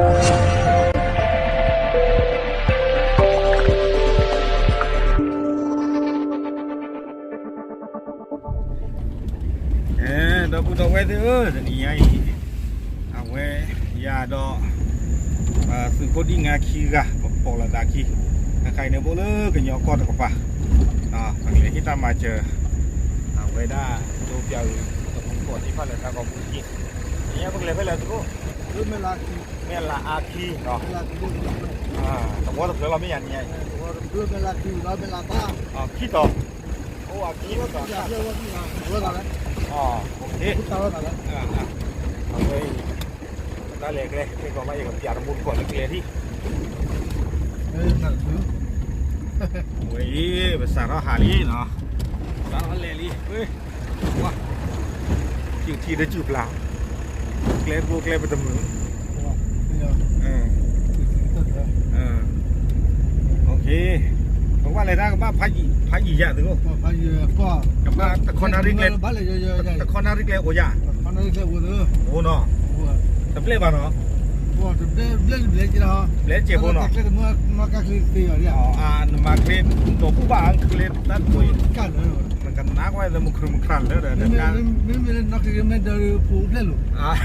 အဲ ဒီပုၢ်ဒီဝဲၢ်သ့ၣ်ဧၢ, တနံၤညါအံၤ အဝဲယၤဒီး သုးခိၣ်ဒံၣ်ငါခံဂၤ ပပိာ်လိာ်သးခံ, တခါအံၤန့ၣ်ဘၣ်လၢကညီကီၢ်တကပၤ, ပကလဲၤဟ့ၣ်တၢ်မၤစၢၤ အဝဲဒၣ် ဒိပၠးအုး တမူတကိးသ့ၣ်တဖၣ်လၢတၢ်ကီၢ်ပူၤတက့ၢ်. တနံၤညါပကလဲၤဖဲလဲၣ်သုးခိၣ်, မဲၢ်လးအါခံ, သဝီတဖျၢၣ်လီၤမ့ၢ်ယၤနံၤညါအံၤ, ခံတီၤ, အိၣ်အခံတီၤ, အဝဲ တၢ်လဲၤကျဲ ကဲကီးဘၣ် ယကပၠးတမူတကိးလၢကျဲထံၣ်, ဝဲအံၤ ပစးထီၣ်ဟးလံနီၤ, စးထီၣ်လဲၤလံ, ဝါ, စုၣ်ထံတစုၣ်ပျၢ်, ကျဲကျိကျဲပတမုာ်, ပကဘၣ်လဲၤတၢ်ကဘၣ်ဖးယံာ်ယံာ်သုးခိၣ်, ကဘၣ်တခီနၣ်ရံၣ်ကျဲ, တခီနၣ်ရံၣ်ကျဲအိၣ်ယၤ, အိၣ်နီၤ, တဘျဲၣ်ဘၣ်နီၤ, ဘျဲၣ်စဲးဖိနီၤ, နမၤကျဲနီၢ်ခိၣ်ဘၣ် ကျဲတၢ်တခိၣ်အံၤ, နကနၣ်ကွၢ်လၢမုၢ်ခရံာ်မုၢ်ခရၣ်လၢဒီး မ့မ့ၢ်လၢနီၢ်က့ၤမ့ၢ်ဒၢး ဖိဖျဲၣ်လိာ်,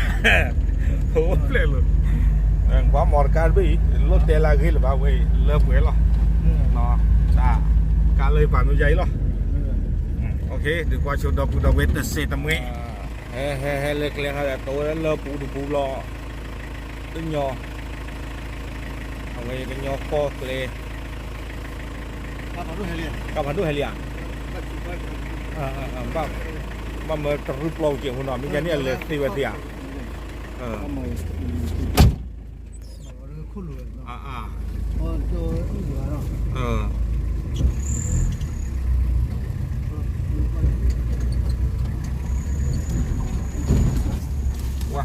ဖိဖျဲၣ်လိာ်, ကွၢ်မီၢ်တကါတဘ့ၣ်အံၤ လိၣ်တဲလၢအဂ့ၤလၢၤဘၣ်ဝဲအံၤ လၢပှဲၤလီၤ, တၢ်ကါလၢပာ်မ့ၢ်ယါအံၤလီၤ, ဒုးကွၢ်ဆိဒီပုၢ်ဒီဝဲၢ်တစဲးတမှဲ, ဟဲဟဲဟဲလၢကျဲခါဒီး တဝဲလၢပူၤတပူၤလီၤ, တညီ, အဝဲကညီကီၢ်ကျဲ, ကါဖးဒိၣ်ဟဲလံဧါ, ဘၣ်မၢတရူပျီက့ၤအဃိနီၤ မ့ၢ်ယါန့ၣ်အလဲၤသ့ဝဲသ့ဧါ, အါ, ဝါ,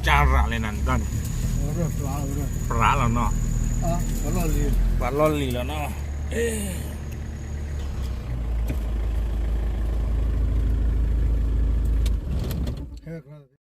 ကၢ်ရၤလဲၣ်နၤန့ၣ်, ပြးလီၤနီၤ, ပှၤလီၢ်လံၤလီၤနီၤ, ဟဲ